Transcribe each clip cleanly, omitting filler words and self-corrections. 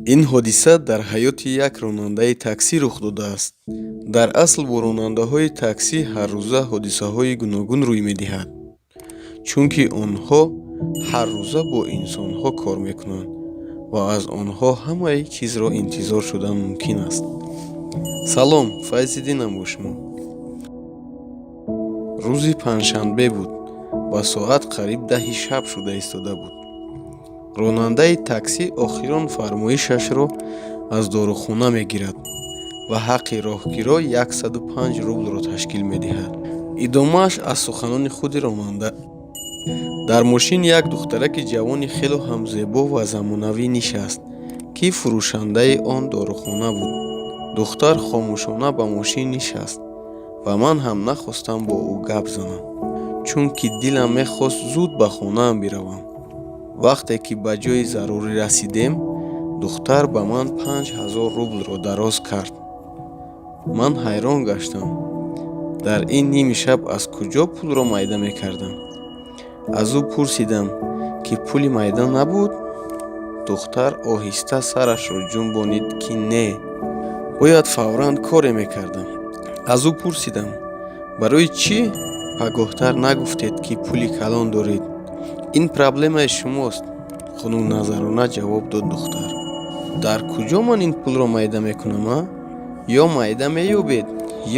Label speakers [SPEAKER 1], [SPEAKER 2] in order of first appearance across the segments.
[SPEAKER 1] Ин ҳодиса дар ҳаёти як ронандаи таксӣ рух додааст. Дар асл бо ронандаҳои таксӣ ҳаррӯза ҳодисаҳои гуногун рӯй медиҳад, чунки онҳо ҳаррӯза бо инсонҳо кор мекунанд ва аз онҳо ҳамаи чизро интизор шудан мумкин аст. Салом, Файзиддинам бо шумо. Рӯзи панҷшанбе буд ва соат қариб 10-и шаб шуда истода буд. Ронандаи таксӣ охирон фармоишашро аз дорухона мегирад ва ҳаққи роҳкиро 105 рублро ташкил медиҳад. Идомааш аз суханони худи ронанда. Дар мошин як духтараки ҷавони хело ҳам зебо ва замонавӣ нишаст, ки фурӯшандаи он дорухона буд. Духтар хомӯшона ба мошин нишаст ва ман ҳам нахостам бо ӯ гап занам, чунки дилам мехост зуд ба хонаам биравам. Вақте ки ба ҷои зарурӣ расидем, духтар ба ман 5000 рублро дароз кард. Ман ҳайрон гаштам. Дар ин ними шаб аз куҷо пулро майда мекардам? Аз ӯ пурсидам, ки пули майда набуд? Духтар оҳиста сарашро ҷунбонид, ки не. Бояд фавран коре мекардам. Аз ӯ пурсидам: «Барои чӣ пагоҳтар нагуфтед, ки пули калон доред?» «Ин проблемаи шумост», хунукназарона ҷавоб дод духтар. «Дар куҷо ман ин пулро майда мекунам, а? Ё майда меёбед,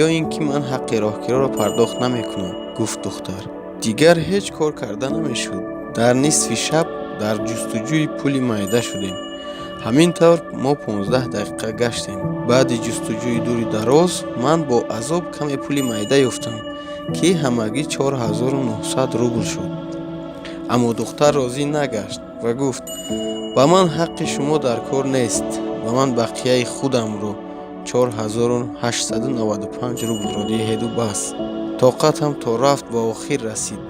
[SPEAKER 1] ё ин ки ман ҳаққи роҳкироро пардохт намекунам», гуфт духтар. Дигар ҳеҷ кор карда намешуд. Дар нисфи шаб дар ҷустуҷӯи пули майда шудем. Ҳамин тавр мо 15 дақиқа гаштем. Баъди ҷустуҷӯи дури дароз ман бо азоб каме пули майда ёфтам, ки ҳамагӣ 4900 рубл шуд. Аммо духтар розӣ нагашт ва гуфт: «Ба ман ҳаққи шумо дар кор нест, ба ман бақияи худамро, 4895 рублро диҳеду бас». Тоқатам то рафт ба охир расид,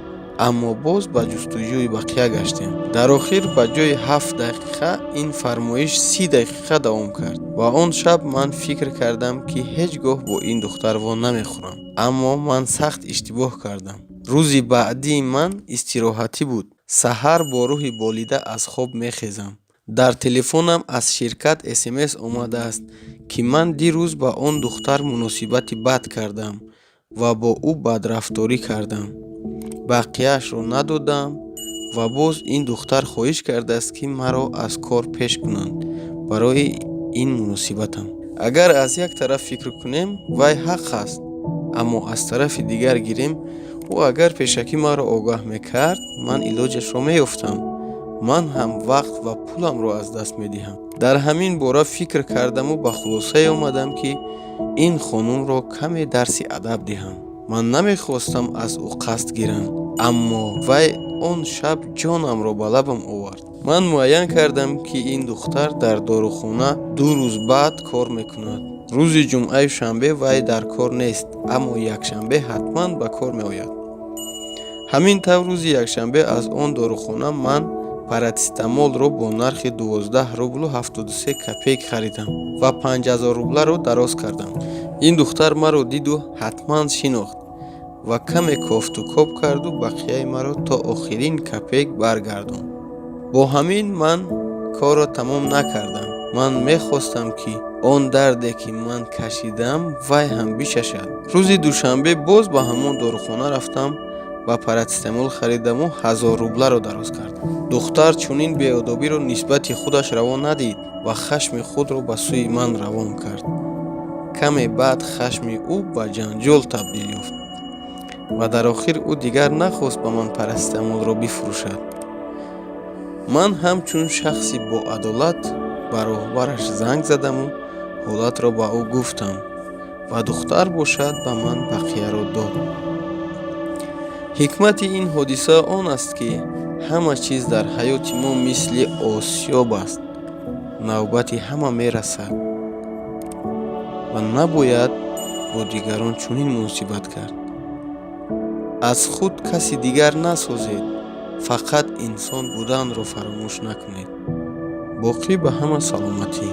[SPEAKER 1] аммо боз ба ҷустуҷӯи бақия гаштем. Дар охир ба ҷои 7 дақиқа ин фармоиш 30 дақиқа давом кард ва он шаб ман фикр кардам, ки ҳеҷ гоҳ бо ин духтар во намехӯрам. Аммо ман сахт иштибоҳ кардам. Рӯзи баъдии ман истироҳатӣ буд. Саҳар бо рӯҳи болида аз хоб мехезам. Дар телефонам аз ширкат СМС омадааст, ки ман дирӯз ба он духтар муносибати бад кардам ва бо ӯ бадрафторӣ кардам. Бақияашро надодам ва боз ин духтар хоҳиш кардааст, ки маро аз кор пеш кунанд барои ин муносибатам. Агар аз як тараф фикр кунем, вай ҳақ аст, аммо аз тарафи дигар гирем, ӯ агар пешакӣ маро огаҳ мекард, ман илоҷашро меёфтам. Ман ҳам вақт ва пуламро аз даст медиҳам. Дар ҳамин бора фикр кардаму ба хулосае омадам, ки ин хонумро каме дарси адаб диҳам. Ман намехостам аз ӯ қасд гирам, аммо вай он шаб ҷонамро ба лабам овард. Ман муайян кардам, ки ин духтар дар дорухона 2 рӯз баъд кор мекунад. Рӯзи ҷумъаю шанбе вай дар кор нест, аммо якшанбе ҳатман ба кор меояд. Ҳамин тавр, рӯзи якшанбе аз он дорухона ман парацетамолро бо нархи 12 рублу 73 копейк харидам ва 5000 рубларо дароз кардам. Ин духтар маро диду ҳатман шинохт ва каме кофту коб карду бақияи маро то охирин копейк баргардонд. Бо ҳамин ман корро тамом накардам. Ман мехостам, ки он дарде, ки ман кашидам, вай ҳам бичашад. Рӯзи душанбе боз ба ҳамон дорухона рафтам ва парацетамол харидаму 1000 рубларо дароз кардам. Духтар чунин беодобиро нисбати худаш раво надид ва хашми худро ба сӯи ман равон кард. Каме баъд хашми ӯ ба ҷанҷол табдил ёфт ва дар охир ӯ дигар нахост ба ман парацетамолро бифурӯшад. Ман ҳамчун шахси боадолат ба роҳбараш занг задаму ҳолатро ба ӯ гуфтам ва духтар бошад ба ман бақияро дод. Ҳикмати ин ҳодиса он аст, ки ҳама чиз дар ҳаёти мо мисли осиёб аст. Навбати ҳама мерасад ва набояд бо дигарон чунин муносибат кард. Аз худ каси дигар насозед, фақат инсон буданро фаромӯш накунед. Боқӣ ба ҳама саломатӣ.